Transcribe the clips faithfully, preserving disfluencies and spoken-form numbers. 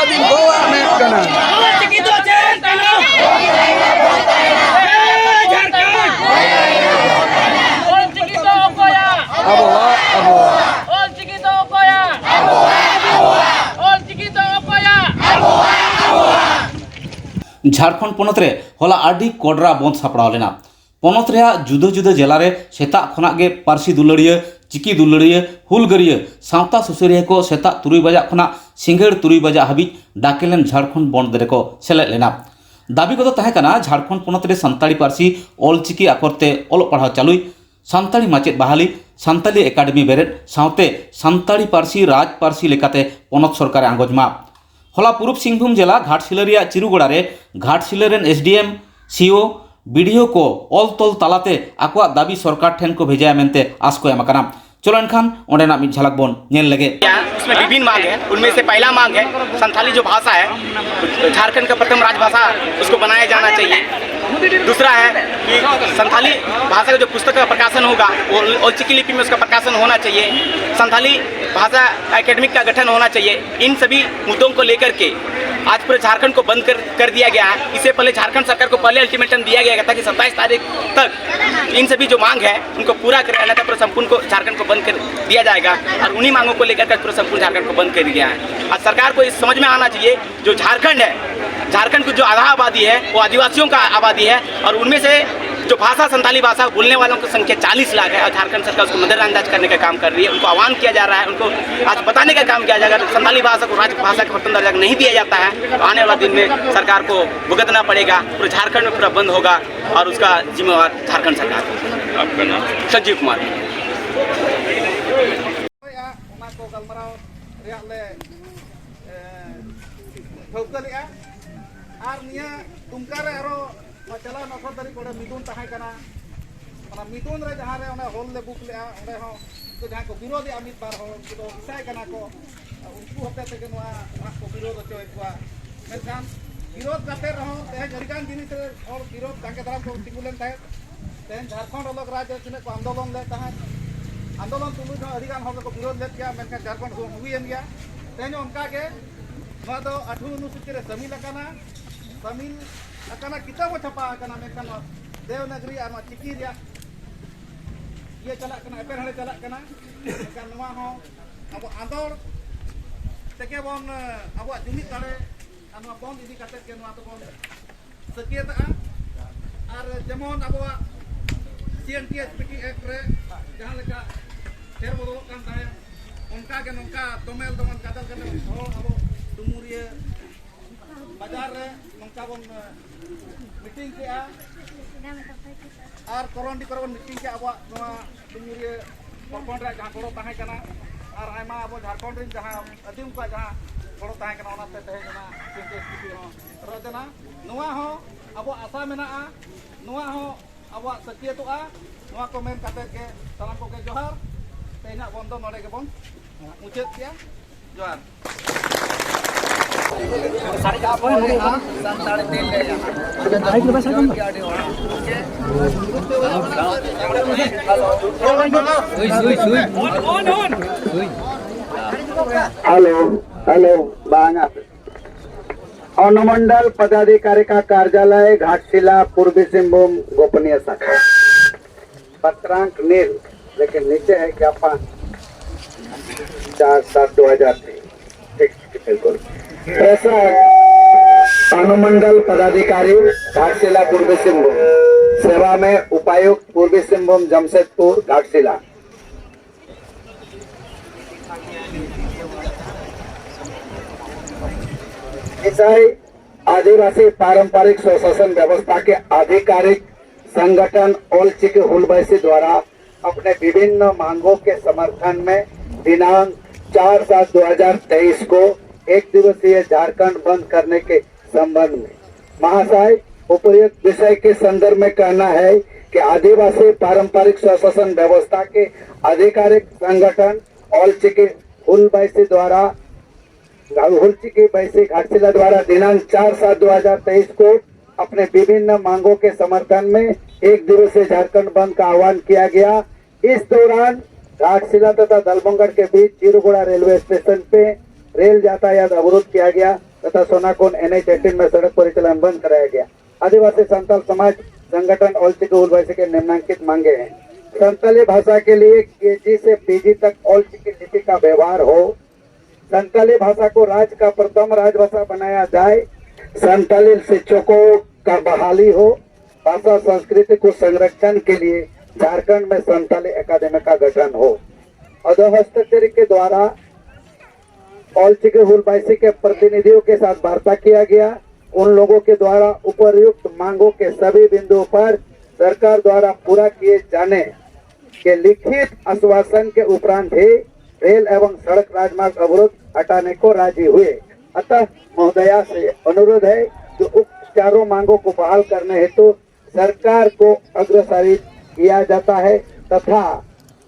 ᱫᱤᱱ ᱠᱚ ᱢᱮᱱ ᱠᱟᱱᱟ᱾ ᱚᱞᱪᱤᱠᱤ ᱫᱚ ᱪᱮᱫ ᱠᱟᱱᱟ? ᱦᱮᱸ, ᱡᱷᱟᱲᱠᱷᱚᱸᱰ᱾ ᱚᱞᱪᱤᱠᱤ ᱫᱚ ᱚᱠᱚᱭᱟᱜ? ᱟᱵᱚᱣᱟᱜ, ᱟᱵᱚᱣᱟᱜ᱾ ᱚᱞᱪᱤᱠᱤ ᱫᱚ ᱚᱠᱚᱭᱟᱜ? ᱟᱵᱚᱣᱟᱜ, ᱟᱵᱚᱣᱟᱜ᱾ ᱚᱞᱪᱤᱠᱤ ᱫᱚ ᱚᱠᱚᱭᱟᱜ? ᱟᱵᱚᱣᱟᱜ, ᱟᱵᱚᱣᱟᱜ᱾ ᱡᱷᱟᱲᱠᱷᱚᱸᱰ ᱯᱚᱱᱚᱛ ᱨᱮ ᱦᱚᱞᱟ ᱟᱹᱰᱤ ᱠᱚᱰᱨᱟ ᱵᱚᱱᱫ ᱥᱟᱯᱲᱟᱣ ᱞᱮᱱᱟ᱾ ᱯᱚᱱᱚᱛ ᱨᱮᱭᱟᱜ ᱡᱩᱫᱟᱹ ᱡᱩᱫᱟᱹ ᱡᱮᱞᱟ ᱨᱮ ᱥᱮᱛᱟᱜ ᱠᱷᱚᱱᱟᱜ ᱜᱮ ᱯᱟᱹᱨᱥᱤ ᱫᱩᱞᱟᱹᱲᱤᱭᱟᱹ, ᱪᱤᱠᱤ ᱫᱩᱞᱟᱹᱲᱤᱭᱟᱹ, ᱦᱩᱞᱜᱟᱹᱨᱤᱭᱟᱹ, ᱥᱟᱶᱛᱟ ᱥᱩᱥᱟᱹᱨᱤᱭᱟᱹ ᱠᱚ ᱥᱮᱛᱟᱜ ᱛᱩᱨᱩᱭ ᱵᱟᱡᱟᱜ ᱠᱷᱚᱱᱟᱜ ᱥᱤᱸᱜᱟᱹᱲ ᱛᱩᱨᱩᱭ ᱵᱟᱡᱟᱜ ᱦᱟᱹᱵᱤᱡ ᱰᱟᱠᱮᱞᱮᱱ ᱡᱷᱟᱲᱠᱷᱚᱸᱰ ᱵᱚᱱᱫ ᱨᱮᱠᱚ ᱥᱮᱞᱮᱫ ᱞᱮᱱᱟ᱾ ᱫᱟᱹᱵᱤ ᱠᱚᱫᱚ ᱛᱟᱦᱮᱸ ᱠᱟᱱᱟ ᱡᱷᱟᱲᱠᱷᱚᱸᱰ ᱯᱚᱱᱚᱛ ᱨᱮ ᱥᱟᱱᱛᱟᱲᱤ ᱯᱟᱹᱨᱥᱤ ᱚᱞ ᱪᱤᱠᱤ ᱟᱠᱷᱚᱨ ᱛᱮ ᱚᱞᱚᱜ ᱯᱟᱲᱦᱟᱣ ᱪᱟᱹᱞᱩᱭ, ᱥᱟᱱᱛᱟᱲᱤ ᱢᱟᱪᱮᱫ ᱵᱟᱦᱟᱞᱤ, ᱥᱟᱱᱛᱟᱲᱤ ᱮᱠᱟᱰᱮᱢᱤ ᱵᱮᱨᱮᱫ ᱥᱟᱶᱛᱮ ᱥᱟᱱᱛᱟᱲᱤ ᱯᱟᱹᱨᱥᱤ ᱨᱟᱡᱽ ᱯᱟᱹᱨᱥᱤ ᱞᱮᱠᱟᱛᱮ ᱯᱚᱱᱚᱛ ᱥᱚᱨᱠᱟᱨᱮ ᱟᱸᱜᱚᱪ ᱢᱟ᱾ ᱦᱚᱞᱟ ᱯᱩᱨᱩᱵ ᱥᱤᱝᱵᱷᱩᱢ ᱡᱮᱞᱟ ᱜᱷᱟᱴᱥᱤᱞᱟᱹ ᱨᱮᱭᱟᱜ ᱪᱤᱨᱩᱜᱚᱲᱟ ᱨᱮ ᱜᱷᱟᱴᱥᱤᱞᱟᱹ ᱨᱮᱱ S D M, C O, B D O ᱠᱚ ᱚᱞ ᱛᱚᱞ ᱛᱟᱞᱟᱛᱮ ᱟᱠᱚᱣᱟᱜ ᱫᱟᱹᱵᱤ ᱥᱚᱨᱠᱟᱨ ᱴᱷᱮᱱ ᱠᱚ ᱵᱷᱮᱡᱟᱭᱟ ᱢᱮᱱᱛᱮ ᱟᱥ ᱠᱚ ᱮᱢ ᱟᱠᱟᱱᱟ᱾ ᱪᱚᱞᱚ ᱮᱱᱠᱷᱟᱱ ᱚᱸᱰᱮᱱᱟᱜ ᱢᱤᱫ ᱡᱷᱟᱞᱟᱠ ᱵᱚᱱ ᱧᱮᱞ ᱞᱮᱜᱮ᱾ उसमें विभिन्न मांग है। उनमें से पहला मांग है संथाली जो भाषा है, झारखंड का प्रथम राजभाषा, उसको बनाया जाना चाहिए। दूसरा है कि संथाली भाषा का जो पुस्तक का प्रकाशन होगा, वो ऑल चिकी लिपि में उसका प्रकाशन होना चाहिए। संथाली भाषा एकेडमी का गठन होना चाहिए। इन सभी मुद्दों को लेकर के आज पूरे झारखंड को बंद कर कर दिया गया है। इससे पहले झारखंड सरकार को पहले अल्टीमेटम दिया गया था कि सत्ताईस तारीख तक इन सभी जो मांग है उनको पूरा करें, अन्यथा पूरा संपूर्ण को झारखंड को बंद कर दिया जाएगा। और उन्हीं मांगों को लेकर के पूरा संपूर्ण झारखंड को बंद कर दिया है। और सरकार को इस समझ में आना चाहिए, जो झारखंड है, झारखंड की जो आधा आबादी है वो आदिवासियों का आबादी है, और उनमें से जो भाषा संथाली भाषा बोलने वालों की संख्या चालीस लाख है और झारखंड सरकार उसको नजरअंदाज करने का काम कर रही है। उनको आह्वान किया जा रहा है, उनको आज बताने का काम किया जाएगा। संथाली भाषा को राजभाषा का प्रथम दर्जा नहीं दिया जाता है तो आने वाला दिन में सरकार को भुगतना पड़ेगा। पूरे झारखंड में पूरा बंद होगा और उसका जिम्मेवार झारखंड सरकार। आपका नाम? संजीव कुमार। ᱚᱱᱟ ᱠᱚ ᱜᱟᱞᱢᱟᱨᱟᱣ ᱨᱮᱭᱟᱜ ᱞᱮ, ᱮ, ᱴᱷᱟᱹᱣᱠᱟᱹ ᱞᱮᱫᱼᱟ᱾ ᱟᱨ ᱱᱤᱭᱟᱹ ᱫᱩᱢᱠᱟ ᱨᱮ ᱟᱨᱚ ᱱᱚᱣᱟ ᱪᱟᱞᱟᱣ ᱱᱚᱠᱷᱚᱨ ᱛᱟᱹᱨᱤᱠᱷ ᱚᱸᱰᱮ ᱢᱤᱫᱩᱱ ᱛᱟᱦᱮᱸ ᱠᱟᱱᱟ᱾ ᱚᱱᱟ ᱢᱤᱫᱩᱱ ᱨᱮ ᱡᱟᱦᱟᱸ ᱨᱮ ᱚᱸᱰᱮ ᱦᱚᱞ ᱞᱮ ᱵᱩᱠ ᱞᱮᱫᱼᱟ, ᱚᱸᱰᱮ ᱦᱚᱸ ᱩᱱᱠᱩ ᱡᱟᱦᱟᱸᱭ ᱠᱚ ᱵᱤᱨᱳᱫᱷᱮᱜᱼᱟ, ᱢᱤᱫ ᱵᱟᱨ ᱦᱚᱲ ᱩᱱᱠᱩ ᱫᱚ ᱤᱥᱟᱭ ᱠᱟᱱᱟ ᱠᱚ, ᱩᱱᱠᱩ ᱦᱚᱛᱮ ᱛᱮᱜᱮ ᱱᱚᱣᱟ ᱱᱟᱦᱟᱜ ᱠᱚ ᱵᱤᱨᱳᱫᱷ ᱦᱚᱪᱚᱭᱮᱫ ᱠᱚᱣᱟ᱾ ᱢᱮᱱᱠᱷᱟᱱ ᱵᱤᱨᱳᱫᱷ ᱠᱟᱛᱮ ᱨᱮᱦᱚᱸ ᱛᱮᱦᱮᱧ ᱟᱹᱰᱤᱜᱟᱱ ᱡᱤᱱᱤᱥ ᱨᱮ ᱦᱚᱲ ᱵᱤᱨᱳᱫᱷ ᱡᱟᱸᱜᱮ ᱫᱟᱨᱟᱢ ᱠᱚ ᱛᱤᱸᱜᱩ ᱞᱮᱱ ᱛᱟᱦᱮᱸᱫ᱾ ᱛᱮᱦᱮᱧ ᱡᱷᱟᱲᱠᱷᱚᱸᱰ ᱟᱞᱟᱜᱽ ᱨᱟᱡᱽ ᱨᱮ ᱛᱤᱱᱟᱹᱜ ᱠᱚ ᱟᱱᱫᱳᱞᱚᱱ ᱞᱮᱫ ᱛᱟᱦᱮᱸᱫ, ᱟᱱᱫᱳᱞᱚᱱ ᱛᱩᱞᱩᱡ ᱦᱚᱸ ᱟᱹᱰᱤᱜᱟᱱ ᱦᱚᱲ ᱫᱚᱠᱚ ᱵᱤᱨᱳᱫᱷ ᱞᱮᱫ ᱜᱮᱭᱟ, ᱢᱮᱱᱠᱷᱟᱱ ᱡᱷᱟᱲᱠᱷᱚᱸᱰ ᱦᱚᱸ ᱦᱩᱭᱮᱱ ᱜᱮᱭᱟ᱾ ᱛᱮᱦᱮᱧ ᱚᱱᱠᱟ ᱜᱮ ᱱᱚᱣᱟ ᱫᱚ ᱟᱴᱷᱟᱨᱚ ᱚᱱᱩᱥᱩᱪᱤ ᱨᱮ ᱥᱟᱹᱢᱤᱞ ᱟᱠᱟᱱᱟ, ᱥᱟᱹᱢᱤᱞ ᱟᱠᱟᱱᱟ, ᱠᱤᱛᱟᱹᱵ ᱦᱚᱸ ᱪᱷᱟᱯᱟ ᱟᱠᱟᱱᱟ, ᱢᱮᱱᱠᱷᱟᱱ ᱱᱚᱣᱟ ᱫᱮᱣᱱᱟᱜᱽᱨᱤ ᱟᱨ ᱱᱚᱣᱟ ᱪᱤᱠᱤ ᱨᱮᱭᱟᱜ ᱤᱭᱟᱹ ᱪᱟᱞᱟᱜ ᱠᱟᱱᱟ, ᱮᱯᱮᱨᱦᱮᱸᱰᱮ ᱪᱟᱞᱟᱜ ᱠᱟᱱᱟ᱾ ᱢᱮᱱᱠᱷᱟᱱ ᱱᱚᱣᱟ ᱦᱚᱸ ᱟᱵᱚ ᱟᱸᱫᱳᱲ ᱛᱮᱜᱮ ᱵᱚᱱ, ᱟᱵᱚᱣᱟᱜ ᱡᱩᱢᱤᱫ ᱫᱟᱲᱮ ᱟᱨ ᱱᱚᱣᱟ ᱵᱚᱱᱫ ᱤᱫᱤ ᱠᱟᱛᱮᱫ ᱜᱮ ᱱᱚᱣᱟ ᱫᱚᱵᱚᱱ ᱥᱟᱹᱠᱭᱟᱹᱛᱟᱜᱼᱟ᱾ ᱟᱨ ᱡᱮᱢᱚᱱ ᱟᱵᱚᱣᱟᱜ C N T S P T act ᱨᱮ ᱡᱟᱦᱟᱸ ᱞᱮᱠᱟ ᱯᱷᱮᱨ ᱵᱚᱫᱚᱞᱚᱜ ᱠᱟᱱ ᱛᱟᱦᱮᱸᱫ, ᱚᱱᱠᱟ ᱜᱮ ᱱᱚᱝᱠᱟ ᱫᱚᱢᱮᱞ ᱫᱚᱢᱮᱞ ᱜᱟᱫᱮᱞ ᱜᱟᱫᱮᱞ ᱦᱚᱲ ᱟᱵᱚ ᱰᱩᱢᱩᱨᱤᱭᱟᱹ ᱵᱟᱡᱟᱨ ᱨᱮ ᱱᱚᱝᱠᱟ ᱵᱚᱱ, ᱮ, ᱢᱤᱴᱤᱝ ᱠᱮᱜᱼᱟ᱾ ᱟᱨ ᱠᱚᱨᱚᱱᱰᱤ ᱠᱚᱨᱮ ᱵᱚᱱ ᱢᱤᱴᱤᱝ ᱠᱮᱜᱼᱟ, ᱟᱵᱚᱣᱟᱜ ᱱᱚᱣᱟ ᱰᱩᱢᱩᱨᱤᱭᱟᱹ ᱯᱨᱚᱠᱷᱚᱸᱰ ᱨᱮᱭᱟᱜ ᱡᱟᱦᱟᱸ ᱜᱚᱲᱚ ᱛᱟᱦᱮᱸ ᱠᱟᱱᱟ, ᱟᱨ ᱟᱭᱢᱟ ᱟᱵᱚ ᱡᱷᱟᱲᱠᱷᱚᱸᱰ ᱨᱮᱱ ᱡᱟᱦᱟᱸ ᱟᱹᱫᱤᱢ ᱠᱚᱣᱟᱜ ᱡᱟᱦᱟᱸ ᱜᱚᱲᱚ ᱛᱟᱦᱮᱸ ᱠᱟᱱᱟ, ᱚᱱᱟᱛᱮ ᱛᱮᱦᱮᱧ ᱚᱱᱟ ᱥᱤ N T S P T ᱦᱚᱸ ᱨᱚᱫ ᱮᱱᱟ᱾ ᱱᱚᱣᱟ ᱦᱚᱸ ᱟᱵᱚ ᱟᱥᱟ ᱢᱮᱱᱟᱜᱼᱟ, ᱱᱚᱣᱟ ᱦᱚᱸ ᱟᱵᱚᱣᱟᱜ ᱥᱟᱹᱠᱭᱟᱹᱛᱚᱜᱼᱟ᱾ ᱱᱚᱣᱟ ᱠᱚ ᱢᱮᱱ ᱠᱟᱛᱮᱫ ᱜᱮ ᱥᱟᱱᱟᱢ ᱠᱚᱜᱮ ᱡᱚᱦᱟᱨ᱾ ᱛᱮᱦᱮᱧᱟᱜ ᱵᱚᱱᱫᱚ ᱱᱚᱰᱮ ᱜᱮᱵᱚᱱ ᱢᱩᱪᱟᱹᱫ ᱠᱮᱜᱼᱟ᱾ ᱡᱚᱦᱟᱨ᱾ ᱥᱟᱱᱛᱟᱲᱤ ᱛᱮ ᱞᱟᱹᱭᱟ᱾ ᱦᱮᱞᱳ, ᱦᱮᱞᱳ, ᱵᱟᱝᱟ᱾ अनुमंडल पदाधिकारी का कार्यालय घाटशिला, पूर्वी सिंहभूम, गोपनीय शाखा। पत्रांक नील, लेकिन नीचे है ज्ञापन चार सात दो हजार तेईस। ठीक, बिल्कुल। प्रेषक अनुमंडल पदाधिकारी घाटशिला, पूर्वी सिंहभूम, सेवा में उपायुक्त पूर्वी सिंहभूम जमशेदपुर घाटशिला। ईसाई आदिवासी पारंपरिक स्वशासन व्यवस्था के आधिकारिक संगठन ऑल चिकी हुलबैसी द्वारा अपने विभिन्न मांगों के समर्थन में दिनांक चार सात दो हजार तेईस को एक दिवसीय झारखंड बंद करने के संबंध में महाशय, उपर्युक्त विषय के संदर्भ में कहना है कि आदिवासी पारंपरिक स्वशासन व्यवस्था के आधिकारिक संगठन ऑल चिकी हुलबैसी द्वारा हुलचिकी बैसी घाटशिला द्वारा दिनांक चार सात दो हजार तेईस को अपने विभिन्न मांगों के समर्थन में एक दिवसीय झारखंड बंद का आह्वान किया गया। इस दौरान घाटशिला तथा दलबंगड़ के बीच जीरुगोड़ा रेलवे स्टेशन पे रेल यातायात अवरुद्ध किया गया तथा सोनाकुंड एनएच एटीन में सड़क परिचालन बंद कराया गया। आदिवासी संताल समाज संगठन ऑल चिकी हुलबाइसी के निम्नांकित मांगे हैं। संताली भाषा के लिए केजी से पीजी तक ऑल चिकी लिपि का व्यवहार हो। संताली भाषा को राज्य का प्रथम राजभाषा बनाया जाए। संताली शिक्षकों का बहाली हो। भाषा संस्कृति को संरक्षण के लिए झारखंड में संताली एकेडमी का गठन हो। अधोहस्ताक्षर के द्वारा ऑल चिकी हुलबाइसी के प्रतिनिधियों के साथ वार्ता किया गया। उन लोगों के द्वारा उपर्युक्त मांगों के सभी बिंदुओं पर सरकार द्वारा पूरा किए जाने के लिखित आश्वासन के उपरांत ही रेल एवं सड़क राजमार्ग अवरोध हटाने को राजी हुए। अतः महोदया से अनुरोध है कि उक्त चारों मांगों को बहाल करने हेतु सरकार को अग्रसारित किया जाता है तथा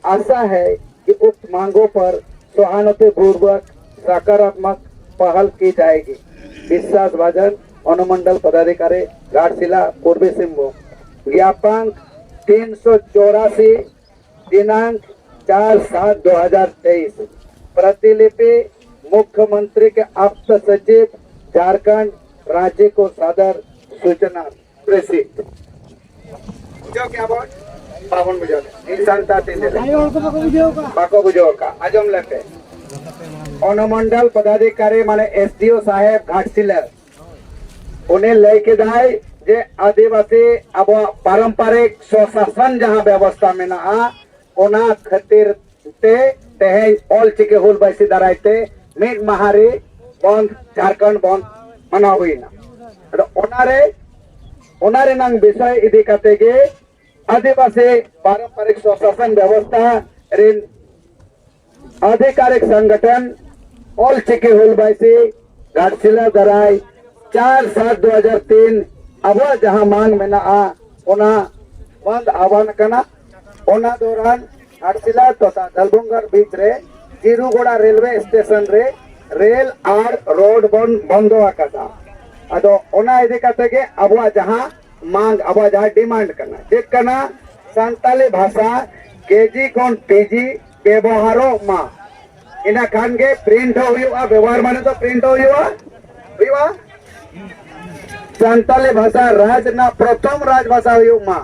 आशा है कि उक्त मांगों पर सहानुभूतिपूर्वक सकारात्मक पहल की जाएगी। विश्वास भाजन, अनुमंडल पदाधिकारी, घाटशिला, पूर्वी सिंहभूम। ज्ञापन तीन सौ चौरासी, दिनांक चार सात दो हजार तेईस। प्रतिलिपि मुख्यमंत्री के आप्त सचिव, झारखंड, रांची को सादर सूचना। प्रेषित। ᱵᱩᱡᱷᱟᱹᱣ ᱠᱮᱜᱼᱟ ᱵᱚᱱ? ᱵᱟᱵᱚᱱ ᱵᱩᱡᱷᱟᱹᱣ ᱞᱮᱫᱟ᱾ ᱤᱧ ᱥᱟᱱᱛᱟᱲ ᱛᱤᱧ ᱞᱟᱹᱭ ᱞᱮᱫᱟ᱾ ᱵᱟᱠᱚ ᱵᱩᱡᱷᱟᱹᱣ ᱠᱟᱜᱼᱟ᱾ ᱟᱸᱡᱚᱢ ᱞᱮᱯᱮ᱾ ᱚᱱᱩᱢᱚᱱᱰᱚᱞ ᱯᱚᱫᱟᱫᱷᱤᱠᱟᱨᱤ ᱢᱟᱱᱮ ᱮᱥᱰᱤᱳ ᱥᱟᱦᱮᱵᱽ ᱜᱷᱟᱴᱥᱤᱞᱟᱹ, ᱩᱱᱤ ᱞᱟᱹᱭ ᱠᱮᱫᱟᱭ ᱡᱮ ᱟᱹᱫᱤᱵᱟᱹᱥᱤ ᱟᱵᱚᱣᱟᱜ ᱯᱟᱨᱚᱢᱯᱚᱨᱤᱠ ᱥᱚᱥᱟᱥᱚᱱ ᱡᱟᱦᱟᱸ ᱵᱮᱵᱚᱥᱛᱷᱟ ᱢᱮᱱᱟᱜᱼᱟ, ᱚᱱᱟ ᱠᱷᱟᱹᱛᱤᱨ ᱛᱮ ᱛᱮᱦᱮᱧ ᱚᱞ ᱪᱤᱠᱤ ᱦᱩᱞ ᱵᱟᱭᱥᱤ ᱫᱟᱨᱟᱭ ᱛᱮ ᱢᱤᱫ ᱢᱟᱦᱟ ᱨᱮ ᱵᱚᱱᱫ, ᱡᱷᱟᱲᱠᱷᱚᱸᱰ ᱵᱚᱱᱫ ᱢᱟᱱᱟᱣ ᱦᱩᱭᱱᱟ᱾ ᱟᱫᱚ ᱚᱱᱟᱨᱮ, ᱚᱱᱟ ᱨᱮᱱᱟᱝ ᱵᱤᱥᱚᱭ ᱤᱫᱤ ᱠᱟᱛᱮ ᱜᱮ ᱟᱹᱫᱤᱵᱟᱹᱥᱤ ᱯᱟᱨᱚᱢᱯᱚᱨᱤᱠ ᱥᱚᱥᱟᱥᱚᱱ ᱵᱮᱵᱚᱥᱛᱷᱟ ᱨᱮᱱ ᱟᱫᱷᱤᱠᱟᱨᱤᱠ ᱥᱚᱝᱜᱚᱴᱷᱚᱱ ᱚᱞ ᱪᱤᱠᱤ ᱦᱩᱞ ᱵᱟᱭᱥᱤ ᱜᱷᱟᱴᱥᱤᱞᱟ ᱫᱟᱨᱟᱭ ᱪᱟᱨ ᱥᱟᱛ ᱫᱩ ᱦᱟᱡᱟᱨ ᱛᱤᱱ ᱟᱵᱚᱣᱟᱜ ᱡᱟᱦᱟᱸ ᱢᱟᱝ ᱢᱮᱱᱟᱜᱼᱟ, ᱚᱱᱟ ᱵᱚᱱᱫ ᱟᱦᱵᱟᱱ ᱠᱟᱱᱟ᱾ ᱚᱱᱟ ᱫᱚᱣᱨᱟᱱ ᱜᱷᱟᱴᱥᱤᱞᱟ ᱛᱚᱛᱷᱟ ᱫᱟᱞᱵᱷᱩᱝᱜᱟᱨ ᱵᱤᱪ ᱨᱮ ᱡᱤᱨᱩᱜᱚᱲᱟ ᱨᱮᱞᱣᱮ ᱥᱴᱮᱥᱚᱱ ᱨᱮ ᱨᱮᱞ ᱟᱨ ᱨᱳᱰ ᱵᱚᱱ ᱵᱚᱱᱫᱚ ᱟᱠᱟᱫᱟ᱾ ᱟᱫᱚ ᱚᱱᱟ ᱤᱫᱤ ᱠᱟᱛᱮ ᱜᱮ ᱟᱵᱚᱣᱟᱜ ᱡᱟᱦᱟᱸ ᱢᱟᱝ, ᱟᱵᱚᱣᱟᱜ ᱡᱟᱦᱟᱸ ᱰᱤᱢᱟᱱᱰ ᱠᱟᱱᱟ, ᱪᱮᱫ ᱠᱟᱱᱟ? ᱥᱟᱱᱛᱟᱞᱤ ᱵᱷᱟᱥᱟ ᱠᱮᱡᱤ ᱠᱷᱚᱱ ᱯᱤᱡᱤ ᱵᱮᱵᱚᱦᱟᱨᱚᱜ ᱢᱟ᱾ ᱤᱱᱟᱹ ᱠᱷᱟᱱ ᱜᱮ ᱯᱨᱤᱱᱴ ᱦᱚᱸ ᱦᱩᱭᱩᱜᱼᱟ, ᱵᱮᱵᱚᱦᱟᱨ ᱢᱟᱱᱮ ᱫᱚ ᱯᱨᱤᱱᱴ ᱦᱚᱸ ᱦᱩᱭᱩᱜᱼᱟ, ᱦᱩᱭᱩᱜᱼᱟ᱾ ᱥᱟᱱᱛᱟᱞᱤ ᱵᱷᱟᱥᱟ ᱨᱟᱡᱽ ᱨᱮᱱᱟᱜ ᱯᱨᱚᱛᱷᱚᱢ ᱨᱟᱡᱽ ᱵᱷᱟᱥᱟ ᱦᱩᱭᱩᱜ ᱢᱟ,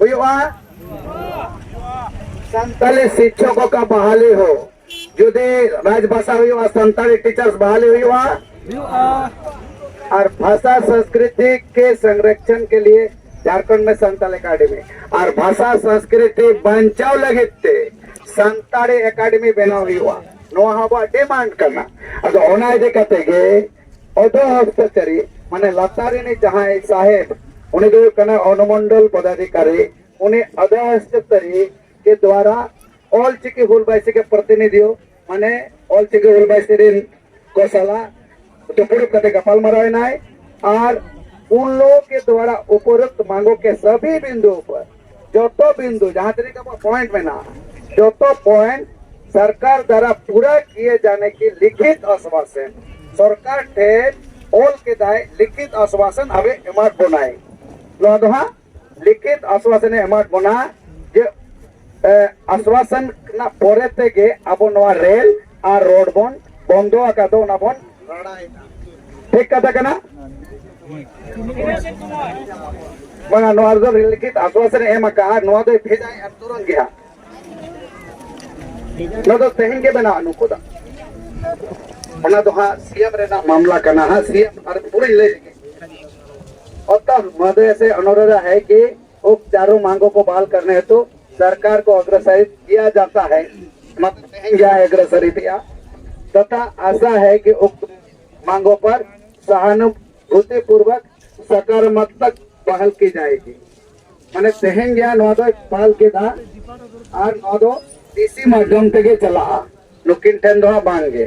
ᱦᱩᱭᱩᱜᱼᱟ᱾ ᱥᱟᱱᱛᱟᱞᱤ ᱥᱤᱠᱠᱷᱚᱠ ᱠᱚ ᱵᱟᱦᱟᱞᱤ ᱦᱚᱸ ᱡᱩᱫᱤ ᱨᱟᱡᱽ ᱵᱷᱟᱥᱟ ᱦᱩᱭᱩᱜᱼᱟ, ᱥᱟᱱᱛᱟᱲᱤ ᱴᱤᱪᱟᱨᱥ ᱵᱟᱦᱟᱞᱤ ᱦᱩᱭᱩᱜᱼᱟ᱾ ᱟᱨ ᱵᱷᱟᱥᱟ ᱥᱚᱝᱥᱠᱨᱤᱛᱤ ᱠᱮ ᱥᱚᱝᱨᱚᱠᱷᱚᱱ ᱠᱮ ᱞᱤᱭᱮ ᱡᱷᱟᱨᱠᱷᱚᱸᱰ ᱢᱮ ᱥᱟᱱᱛᱟᱲ ᱮᱠᱟᱰᱮᱢᱤ ᱟᱨ ᱵᱷᱟᱥᱟ ᱥᱚᱝᱥᱠᱨᱤᱛᱤ ᱵᱟᱧᱪᱟᱣ ᱞᱟᱹᱜᱤᱫ ᱛᱮ ᱥᱟᱱᱛᱟᱲᱤ ᱮᱠᱟᱰᱮᱢᱤ ᱵᱮᱱᱟᱣ ᱦᱩᱭᱩᱜᱼᱟ᱾ ᱱᱚᱣᱟ ᱦᱚᱸ ᱟᱵᱚᱣᱟᱜ ᱰᱤᱢᱟᱱᱰ ᱠᱟᱱᱟ᱾ ᱟᱫᱚ ᱚᱱᱟ ᱤᱫᱤ ᱠᱟᱛᱮ ᱜᱮ ᱚᱫᱷᱚ ᱦᱚᱥᱛᱚᱪᱟᱨᱤ, ᱢᱟᱱᱮ ᱞᱟᱛᱟᱨ ᱨᱤᱱᱤᱡ ᱡᱟᱦᱟᱸᱭ ᱥᱟᱦᱮᱵᱽ, ᱩᱱᱤ ᱫᱚ ᱦᱩᱭᱩᱜ ᱠᱟᱱᱟ ᱚᱱᱩᱢᱚᱱᱰᱚᱞ ᱯᱚᱫᱟᱫᱷᱤᱠᱟᱨᱤ, ᱩᱱᱤ ᱚᱫᱷᱚ ᱦᱚᱥᱛᱚᱪᱟᱨᱤ ᱠᱮ ᱫᱣᱟᱨᱟ ᱚᱞ ᱪᱤᱠᱤ ᱦᱩᱞ ᱵᱟᱭᱥᱤ ᱠᱮ ᱯᱨᱚᱛᱤᱱᱤᱫᱷᱤᱭᱚ, ᱢᱟᱱᱮ ᱚᱞ ᱪᱤᱠᱤ ᱦᱩᱞ ᱵᱟᱭᱥᱤ ᱨᱤᱱ ᱠᱚ ᱥᱟᱞᱟᱜ ᱫᱩᱯᱲᱩᱵ ᱠᱟᱛᱮ ᱜᱟᱯᱟᱞ ᱢᱟᱨᱟᱣ ᱮᱱᱟᱭ᱾ ᱟᱨ ᱩᱱ ᱞᱳᱜ ᱠᱮ ᱫᱣᱟᱨᱟ ᱩᱯᱚᱨᱩᱠᱛ ᱢᱟᱸᱜᱚ ᱠᱮ ᱥᱟᱵᱷᱤ ᱵᱤᱱᱫᱩ ᱩᱯᱚᱨ, ᱡᱚᱛᱚ ᱵᱤᱱᱫᱩ ᱡᱟᱦᱟᱸ ᱛᱤᱱᱟᱹᱜ ᱟᱵᱚ ᱯᱚᱭᱮᱱᱴ ᱢᱮᱱᱟᱜᱼᱟ, ᱡᱚᱛᱚ ᱯᱚᱭᱮᱱᱴ ᱥᱚᱨᱠᱟᱨ ᱫᱟᱨᱟ ᱯᱩᱨᱟ ᱠᱤᱭᱮ ᱡᱟᱱᱮ ᱠᱤ ᱞᱤᱠᱷᱤᱛ ᱟᱥᱣᱟᱥᱮᱱ, ᱥᱚᱨᱠᱟᱨ ᱴᱷᱮᱱ ᱚᱞ ᱠᱮᱫᱟᱭ, ᱞᱤᱠᱷᱤᱛ ᱟᱥᱣᱟᱥᱮᱱ ᱟᱵᱮ ᱮᱢᱟᱫ ᱵᱚᱱᱟᱭ᱾ ᱱᱚᱣᱟ ᱫᱚ ᱦᱟᱸᱜ ᱞᱤᱠᱷᱤᱛ ᱟᱥᱣᱟᱥᱮᱱᱮ ᱮᱢᱟᱫ ᱵᱚᱱᱟ ᱡᱮ, ᱮ, ᱟᱥᱣᱟᱥᱮᱱ ᱨᱮᱱᱟᱜ ᱯᱚᱨᱮ ᱛᱮᱜᱮ ᱟᱵᱚ ᱱᱚᱣᱟ ᱨᱮᱞ ᱟᱨ ᱨᱳᱰ ᱵᱚᱱ ᱵᱚᱱᱫᱚ ᱟᱠᱟᱫ ᱫᱚ, ᱚᱱᱟ ᱵᱚᱱ ᱨᱟᱲᱟᱭᱮᱫᱟ᱾ ᱴᱷᱤᱠ ᱠᱟᱛᱷᱟ ᱠᱟᱱᱟ? ᱵᱟᱝᱟ, ᱱᱚᱣᱟ ᱨᱮᱫᱚ ᱞᱤᱠᱷᱤᱛ ᱟᱥᱣᱟᱥᱮᱱᱮ ᱮᱢ ᱟᱠᱟᱫᱼᱟ, ᱱᱚᱣᱟ ᱫᱚᱭ ᱵᱷᱮᱡᱟᱭᱮᱫᱼᱟ ᱛᱩᱨᱟᱹᱱ ᱜᱮ ᱦᱟᱸᱜ᱾ ᱱᱚᱣᱟ ᱫᱚ ᱛᱮᱦᱮᱧ ᱜᱮ ᱵᱮᱱᱟᱜᱼᱟ ᱱᱩᱠᱩ ᱫᱚ᱾ ᱚᱱᱟ ᱫᱚ ᱦᱟᱸᱜ ᱥᱤ ᱮᱢ ᱨᱮᱱᱟᱜ ᱢᱟᱢᱞᱟ ᱠᱟᱱᱟ ᱦᱟᱸᱜ, ᱥᱤ ᱮᱢ ᱟᱨ ᱯᱩᱨᱟᱹᱧ ᱞᱟᱹᱭ ᱞᱮᱜᱮ᱾ ᱚᱛᱚ ᱢᱚᱦᱳᱫᱚᱭ ᱥᱮ ᱚᱱᱩᱨᱳᱫᱷ ᱦᱮ ᱠᱤ ᱩᱠᱛ ᱪᱟᱨᱳ ᱢᱟᱸᱜᱚ ᱠᱚ ᱵᱟᱦᱟᱞ ᱠᱟᱨᱱᱮ ᱦᱮᱛᱩ ᱥᱚᱨᱠᱟᱨ ᱠᱚ ᱚᱜᱽᱨᱚᱥᱟᱨᱤᱛ ᱠᱤᱭᱟ ᱡᱟᱛᱟ ᱦᱮ, ᱢᱟᱛᱞᱚᱵ ᱛᱮᱦᱮᱧ ᱜᱮ ᱦᱟᱸᱜ ᱚᱜᱽᱨᱚᱥᱟᱨᱤᱛ ᱦᱩᱭᱩᱜᱼᱟ, ᱛᱚᱛᱷᱟ ᱟᱥᱟ ᱦᱮ ᱠᱤ ᱩᱠᱛ ᱢᱟᱸᱜᱚ ᱯᱟᱨ ᱥᱟᱦᱟᱱᱩᱵᱷᱩᱛᱤ ᱯᱩᱨᱵᱚᱠ ᱥᱟᱠᱟᱨᱟᱛᱢᱚᱠ ᱵᱟᱦᱟᱞ ᱠᱤ ᱡᱟᱭᱮᱜᱤ᱾ ᱢᱟᱱᱮ ᱛᱮᱦᱮᱧ ᱜᱮ ᱦᱟᱸᱜ ᱱᱚᱣᱟ ᱫᱚᱭ ᱵᱟᱦᱟᱞ ᱠᱮᱫᱟ ᱟᱨ ᱱᱚᱣᱟ ᱫᱚ ᱰᱤ ᱥᱤ ᱢᱟᱫᱽᱫᱷᱚᱢ ᱛᱮᱜᱮ ᱪᱟᱞᱟᱜᱼᱟ᱾ ᱱᱩᱠᱤᱱ ᱴᱷᱮᱱ ᱫᱚ ᱦᱟᱸᱜ ᱵᱟᱝ ᱜᱮ᱾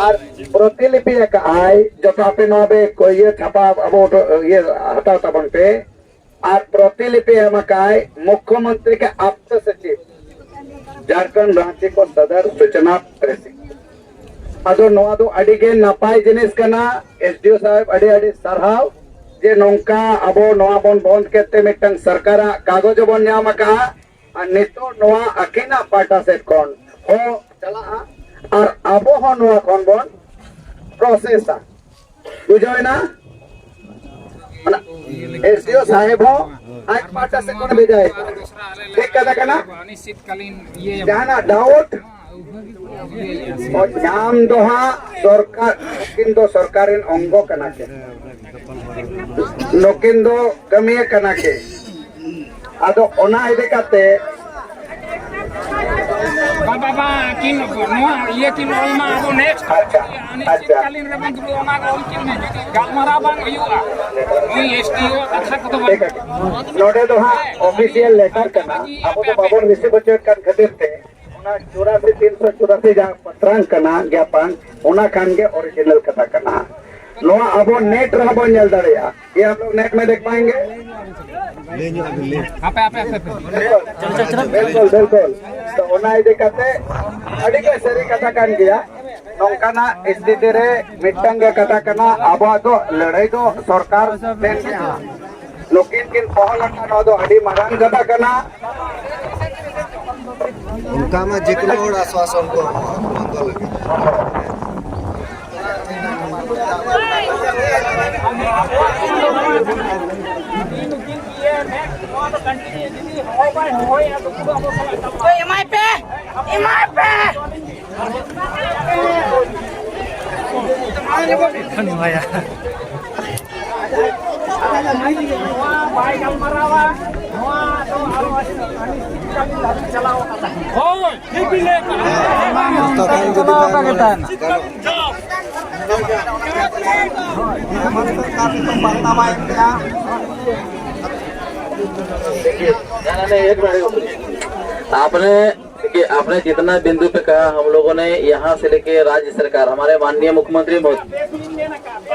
ᱟᱨ ᱯᱨᱚᱛᱤᱞᱤᱯᱤ ᱟᱠᱟᱫᱼᱟᱭ, ᱡᱚᱛᱚ ᱟᱯᱮ ᱱᱚᱣᱟ ᱯᱮ ᱠᱚ-, ᱤᱭᱟᱹ ᱪᱷᱟᱯᱟ ᱟᱵᱚ ᱤᱭᱟᱹ ᱦᱟᱛᱟᱣ ᱛᱟᱵᱚᱱ ᱯᱮ᱾ ᱟᱨ ᱯᱨᱚᱛᱤᱞᱤᱯᱤ ᱮᱢ ᱟᱠᱟᱫᱼᱟᱭ ᱢᱩᱠᱷᱭᱚᱢᱚᱱᱛᱨᱤ ᱠᱮ ᱟᱯᱛᱚ ᱥᱚᱪᱤᱵᱽ, ᱡᱷᱟᱲᱠᱷᱚᱸᱰ ᱨᱟᱸᱪᱤ ᱠᱚ ᱥᱚᱫᱚᱨ ᱥᱩᱪᱚᱱᱟ ᱯᱨᱮᱥᱤ᱾ ᱟᱫᱚ ᱱᱚᱣᱟ ᱫᱚ ᱟᱹᱰᱤ ᱜᱮ ᱱᱟᱯᱟᱭ ᱡᱤᱱᱤᱥ ᱠᱟᱱᱟ᱾ ᱮᱥ ᱰᱤ ᱳ ᱥᱟᱦᱮᱵᱽ, ᱟᱹᱰᱤ ᱟᱹᱰᱤ ᱥᱟᱨᱦᱟᱣ ᱡᱮ ᱱᱚᱝᱠᱟ ᱟᱵᱚ ᱱᱚᱣᱟ ᱵᱚᱱ ᱵᱚᱱᱫ ᱠᱮᱫ ᱛᱮ ᱢᱤᱫᱴᱟᱝ ᱥᱚᱨᱠᱟᱨᱟᱜ ᱠᱟᱜᱚᱡᱽ ᱵᱚᱱ ᱧᱟᱢ ᱟᱠᱟᱫᱼᱟ᱾ ᱟᱨ ᱱᱤᱛᱚᱜ ᱱᱚᱣᱟ ᱟᱹᱠᱤᱱᱟᱜ ᱯᱟᱦᱴᱟ ᱥᱮᱫ ᱠᱷᱚᱱ ᱦᱚᱸ ᱪᱟᱞᱟᱜᱼᱟ, ᱟᱨ ᱟᱵᱚ ᱦᱚᱸ ᱱᱚᱣᱟ ᱠᱷᱚᱱ ᱵᱚᱱ ᱯᱨᱚᱥᱮᱥᱟ᱾ ᱵᱩᱡᱷᱟᱹᱣ ᱮᱱᱟ? ᱚᱱᱟ ᱮᱥ ᱰᱤ ᱳ ᱥᱟᱦᱮᱵ ᱦᱚᱸ ᱟᱡ ᱯᱟᱦᱴᱟ ᱥᱮᱫ ᱠᱷᱚᱱ ᱵᱷᱮᱡᱟᱭᱮᱫᱟ᱾ ᱴᱷᱤᱠ ᱠᱟᱛᱷᱟ ᱠᱟᱱᱟ? ᱡᱟᱦᱟᱱᱟᱜ ᱰᱟᱣᱩᱴ ᱧᱟᱢ ᱫᱚ ᱦᱟᱸᱜ ᱥᱚᱨᱠᱟᱨ, ᱱᱩᱠᱤᱱ ᱫᱚ ᱥᱚᱨᱠᱟᱨ ᱨᱮᱱ ᱚᱝᱜᱚ ᱠᱟᱱᱟ ᱠᱤᱱ, ᱱᱩᱠᱤᱱ ᱫᱚ ᱠᱟᱹᱢᱤᱭᱟᱹ ᱠᱟᱱᱟ ᱠᱤᱱ᱾ ᱟᱫᱚ ᱚᱱᱟ ᱤᱫᱤ ᱠᱟᱛᱮ ᱵᱟᱵᱟ ᱵᱟ ᱠᱤᱱ ᱱᱚᱣᱟ ᱤᱭᱟᱹ ᱠᱤᱱ ᱚᱞ ᱢᱟ ᱟᱵᱚ ᱱᱮᱠᱥᱴ ᱟᱪᱪᱷᱟ, ᱟᱪᱪᱷᱟ᱾ ᱚᱱᱤᱥᱪᱤᱛᱠᱟᱞᱤᱱ ᱨᱮᱵᱚᱱ ᱫᱩᱲᱩᱵ ᱚᱱᱟ ᱠᱚ ᱚᱞ ᱠᱤᱱ ᱢᱮ᱾ ᱡᱩᱫᱤ ᱜᱟᱞᱢᱟᱨᱟᱣ ᱵᱟᱝ ᱦᱩᱭᱩᱜᱼᱟ, ᱱᱩᱭ ᱮᱥ ᱰᱤ ᱳ ᱠᱟᱛᱷᱟ ᱠᱚᱫᱚ ᱵᱟᱝ᱾ ᱴᱷᱤᱠ ᱟᱪᱷᱮ᱾ ᱱᱚᱰᱮ ᱫᱚ ᱦᱟᱸᱜ ᱚᱯᱷᱤᱥᱤᱭᱟᱞ ᱞᱮᱴᱟᱨ ᱠᱟᱱᱟ, ᱟᱵᱚ ᱫᱚ ᱵᱟᱵᱚᱱ ᱨᱤᱥᱤᱵᱷ ᱦᱚᱪᱚᱭᱮᱫ ᱠᱟᱱ ᱠᱷᱟᱹᱛᱤᱨ ᱛᱮ ᱚᱱᱟ ᱪᱩᱨᱟᱥᱤ ᱛᱤᱱᱥᱚ ᱪᱩᱨᱟᱥᱤ ᱡᱟᱦᱟᱸ ᱯᱟᱛᱨᱟᱝ ᱠᱟᱱᱟ ᱜᱮᱭᱟᱯᱟᱱ, ᱚᱱᱟ ᱠᱷᱟᱱ ᱜᱮ ᱚᱨᱤᱡᱤᱱᱟᱞ ᱠᱟᱛᱷᱟ ᱠᱟᱱᱟ᱾ ᱱᱚᱣᱟ ᱟᱵᱚ ᱱᱮᱴ ᱨᱮᱦᱚᱸ ᱵᱚᱱ ᱧᱮᱞ ᱫᱟᱲᱮᱭᱟᱜᱼᱟ᱾ ये हम लोग नेट में देख पाएंगे? ᱦᱟᱯᱮ ᱦᱟᱯᱮ ᱦᱟᱯᱮ ᱦᱟᱯᱮ᱾ ᱵᱤᱞᱠᱩᱞ, ᱵᱤᱞᱠᱩᱞ᱾ ᱛᱚ, ᱚᱱᱟ ᱤᱫᱤ ᱠᱟᱛᱮ ᱟᱹᱰᱤ ᱜᱮ ᱥᱟᱹᱨᱤ ᱠᱟᱛᱷᱟ ᱠᱟᱱ ᱜᱮᱭᱟ᱾ ᱱᱚᱝᱠᱟᱱᱟᱜ ᱥᱛᱷᱤᱛᱤ ᱨᱮ ᱢᱤᱫᱴᱟᱝ ᱜᱮ ᱠᱟᱛᱷᱟ ᱠᱟᱱᱟ, ᱟᱵᱚᱣᱟᱜ ᱫᱚ ᱞᱟᱹᱲᱦᱟᱹᱭ ᱫᱚ ᱥᱚᱨᱠᱟᱨ ᱴᱷᱮᱱ ᱜᱮ ᱦᱟᱸᱜ᱾ ᱱᱩᱠᱤᱱ ᱠᱤᱱ ᱯᱚᱦᱚᱞ ᱟᱠᱟᱫ, ᱱᱚᱣᱟ ᱫᱚ ᱟᱹᱰᱤ ᱢᱟᱨᱟᱝ ᱠᱟᱛᱷᱟ ᱠᱟᱱᱟ᱾ ᱚᱱᱠᱟ ᱢᱟ ᱡᱮ ᱠᱳᱱᱳ ᱦᱚᱲ ᱟᱥᱣᱟᱥᱚᱱ ᱠᱚ ᱵᱚᱱᱫᱚ ᱞᱟᱹᱜᱤᱫ᱾ ᱮᱢᱟᱭ ᱯᱮ, ᱮᱢᱟᱭ ᱯᱮ᱾ ᱵᱟᱭ ᱜᱟᱞᱢᱟᱨᱟᱣᱟ, ᱱᱚᱣᱟ ᱫᱚ ᱟᱨᱚ ᱟᱹᱰᱤ ᱪᱟᱞᱟᱣ ᱟᱠᱟᱱᱟ᱾ ᱦᱳᱭ, ᱴᱷᱤᱠ ᱵᱤᱱ ᱞᱟᱹᱭ ᱠᱟᱜᱼᱟ᱾ ᱛᱚᱠᱷᱚᱱ ᱡᱩᱫᱤ ᱵᱟᱝ ᱜᱟᱱᱚᱜᱼᱟ᱾ आपने देखिए, आपने जितना बिंदु पे कहा, हम लोगों ने यहाँ से लेके राज्य सरकार, हमारे माननीय मुख्यमंत्री महोदय,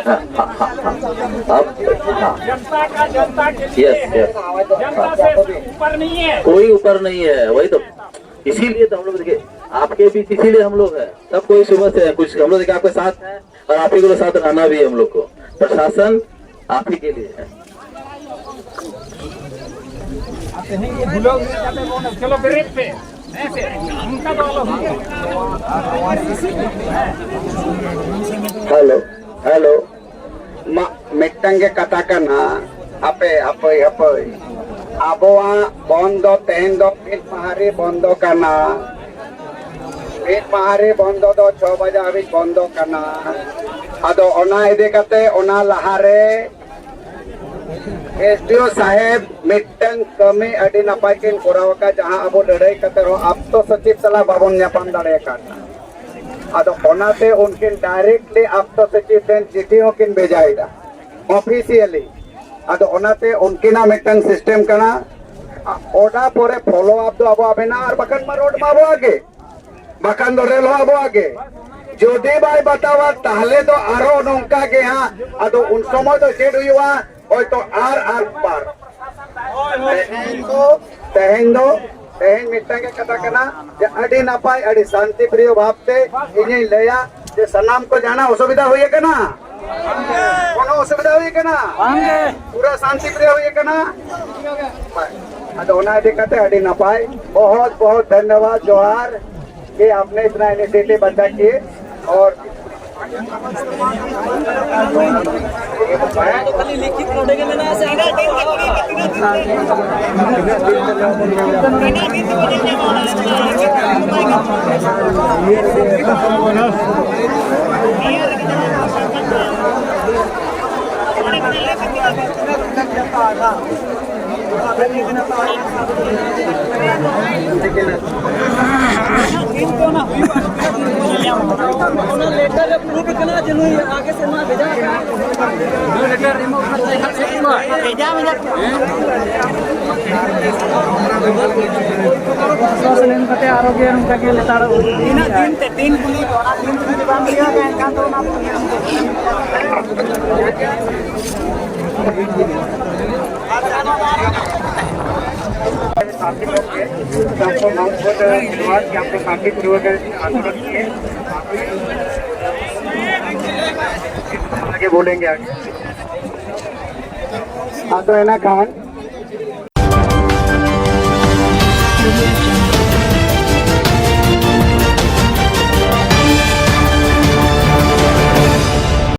हाँ, हाँ, हाँ, हाँ। अब, हाँ। जनता का जनता के लिए यस, यस। जनता से ऊपर नहीं है। कोई ऊपर नहीं है, वही तो। इसीलिए तो हम लोग, देखिए, आपके बीच इसीलिए हम लोग हैं। सब कोई सुबह से है, कुछ हम लोग, देखिए, आपके साथ हैं और आप ही के साथ रहना भी है हम लोग को। प्रशासन आप ही के लिए है। ᱛᱮᱦᱮᱧ ᱠᱚ ᱵᱷᱩᱞᱟᱹᱣ ᱜᱤᱰᱤ ᱠᱟᱛᱮ ᱵᱚᱱ ᱪᱚᱞᱚ ᱵᱮᱨᱮᱫ ᱯᱮ᱾ ᱦᱮᱸ ᱥᱮ? ᱚᱱᱠᱟ ᱫᱚ ᱟᱞᱚ ᱦᱩᱭᱩᱜ᱾ Hello, hello. ᱢᱟ, ᱢᱤᱫᱴᱟᱝ ᱜᱮ ᱠᱟᱛᱷᱟ ᱠᱟᱱᱟ᱾ ᱦᱟᱯᱮ, ᱦᱟᱯᱟᱹᱭ, ᱦᱟᱯᱟᱹᱭ᱾ ᱟᱵᱚᱣᱟᱜ ᱵᱚᱱᱫᱚ ᱛᱮᱦᱮᱧ ᱫᱚ ᱢᱤᱫ ᱢᱟᱦᱟ ᱨᱮ ᱵᱚᱱᱫᱚ ᱠᱟᱱᱟ᱾ ᱢᱤᱫ ᱢᱟᱦᱟ ᱨᱮ ᱵᱚᱱᱫᱚ ᱫᱚ ᱪᱷᱚ ᱵᱟᱡᱟ ᱦᱟᱹᱵᱤᱡ ᱵᱚᱱᱫᱚ ᱠᱟᱱᱟ᱾ ᱟᱫᱚ ᱚᱱᱟ ᱤᱫᱤ ᱠᱟᱛᱮ ᱚᱱᱟ ᱞᱟᱦᱟᱨᱮ ᱮᱥ ᱰᱤ ᱳ ᱥᱟᱦᱮᱵᱽ ᱢᱤᱫᱴᱟᱝ ᱠᱟᱹᱢᱤ ᱟᱹᱰᱤ ᱱᱟᱯᱟᱭ ᱠᱤᱱ ᱠᱚᱨᱟᱣ ᱟᱠᱟᱫ, ᱡᱟᱦᱟᱸ ᱟᱵᱚ ᱞᱟᱹᱲᱦᱟᱹᱭ ᱠᱟᱛᱮ ᱦᱚᱸ ᱟᱯᱛᱚ ᱥᱚᱪᱤᱵᱽ ᱥᱟᱞᱟᱜ ᱵᱟᱵᱚᱱ ᱧᱟᱯᱟᱢ ᱫᱟᱲᱮ ᱟᱠᱟᱫ᱾ ᱟᱫᱚ ᱚᱱᱟᱛᱮ ᱩᱱᱠᱤᱱ ᱰᱟᱭᱨᱮᱠᱴᱞᱤ ᱟᱯᱛᱚ ᱥᱚᱪᱤᱵᱽ ᱴᱷᱮᱱ ᱪᱤᱴᱷᱤ ᱦᱚᱸᱠᱤᱱ ᱵᱷᱮᱡᱟᱭᱮᱫᱟ ᱚᱯᱷᱤᱥᱤᱭᱟᱞᱤ᱾ ᱟᱫᱚ ᱚᱱᱟᱛᱮ ᱩᱱᱠᱤᱱᱟᱜ ᱢᱤᱫᱴᱟᱝ ᱥᱤᱥᱴᱮᱢ ᱠᱟᱱᱟ, ᱚᱰᱟᱨ ᱯᱚᱨᱮ ᱯᱷᱚᱞᱳ ᱟᱯ ᱫᱚ ᱟᱵᱚᱣᱟᱜ ᱢᱮᱱᱟᱜᱼᱟ, ᱟᱨ ᱵᱟᱠᱷᱟᱱ ᱢᱟ ᱨᱳᱰ ᱢᱟ ᱟᱵᱚᱣᱟᱜ ᱜᱮ, ᱵᱟᱠᱷᱟᱱ ᱫᱚ ᱨᱮᱞ ᱦᱚᱸ ᱟᱵᱚᱣᱟᱜ ᱜᱮ᱾ ᱡᱩᱫᱤ ᱵᱟᱭ ᱵᱟᱛᱟᱣᱟ, ᱛᱟᱦᱞᱮ ᱫᱚ ᱟᱨᱚ ᱱᱚᱝᱠᱟ ᱜᱮ ᱦᱟᱸᱜ᱾ ᱟᱫᱚ ᱩᱱ ᱥᱚᱢᱚᱭ ᱫᱚ ᱪᱮᱫ ᱦᱩᱭᱩᱜᱼᱟ? ᱦᱚᱭᱛᱚ ᱟᱨ ᱟᱨ ᱵᱟᱨ᱾ ᱛᱮᱦᱮᱧ ᱫᱚ, ᱛᱮᱦᱮᱧ ᱫᱚ, ᱛᱮᱦᱮᱧ ᱢᱤᱫᱴᱟᱝ ᱜᱮ ᱠᱟᱛᱷᱟ ᱠᱟᱱᱟ ᱡᱮ ᱟᱹᱰᱤ ᱱᱟᱯᱟᱭ, ᱟᱹᱰᱤ ᱥᱟᱱᱛᱤ ᱯᱨᱤᱭᱚ ᱵᱷᱟᱵᱽ ᱛᱮ ᱤᱧᱤᱧ ᱞᱟᱹᱭᱟ ᱡᱮ ᱥᱟᱱᱟᱢ ᱠᱚ ᱡᱟᱦᱟᱱᱟᱜ ᱚᱥᱩᱵᱤᱫᱷᱟ ᱦᱩᱭ ᱟᱠᱟᱱᱟ? ᱠᱳᱱᱳ ᱚᱥᱩᱵᱤᱫᱷᱟ ᱦᱩᱭ ᱟᱠᱟᱱᱟ? ᱵᱟᱝᱜᱮ᱾ ᱯᱩᱨᱟᱹ ᱥᱟᱱᱛᱤ ᱯᱨᱤᱭᱚ ᱦᱩᱭ ᱟᱠᱟᱱᱟ? ᱟᱫᱚ ᱚᱱᱟ ᱤᱫᱤ ᱠᱟᱛᱮ ᱟᱹᱰᱤ ᱱᱟᱯᱟᱭ, ᱵᱚᱦᱚᱛ ᱵᱚᱦᱚᱛ ᱫᱷᱚᱱᱭᱚᱵᱟᱫ, ᱡᱚᱦᱟᱨ᱾ कि आपने इतना इनिशिएटिव अच्छा किए और ᱚᱱᱟ ᱞᱮᱴᱟᱨ ᱨᱮ ᱯᱨᱩᱯᱷ ᱠᱟᱱᱟ ᱡᱮ ᱱᱩᱭ ᱟᱜᱮ ᱥᱮᱨᱢᱟ ᱵᱷᱮᱡᱟ ᱟᱠᱟᱱᱟ᱾ ᱵᱷᱮᱡᱟ, ᱵᱷᱮᱡᱟ᱾ ᱯᱨᱚᱥᱟᱥᱚᱱ ᱮᱢ ᱠᱟᱛᱮ ᱟᱨᱚ ᱜᱮ ᱱᱚᱝᱠᱟ ᱜᱮ ᱞᱮᱛᱟᱲ ᱛᱤᱱᱟᱹᱜ ᱫᱤᱱ ᱛᱮ, ᱫᱤᱱ ᱠᱩᱞᱤ ᱠᱚ, ᱚᱱᱟ ᱫᱤᱱ ᱡᱩᱫᱤ ᱵᱟᱝ ᱦᱩᱭᱩᱜᱼᱟ, ᱮᱱᱠᱷᱟᱱ ᱫᱚ ᱚᱱᱟ ᱫᱚ ᱧᱮᱞ ᱦᱩᱭᱩᱜᱼᱟ᱾ शांतिपूर्वक है, तो आपको बहुत बहुत धन्यवाद कि आपको शांतिपूर्वक आंदोलन किए। आगे बोलेंगे आगे। ᱟᱫᱚ ᱮᱱᱟ ᱠᱷᱟᱱ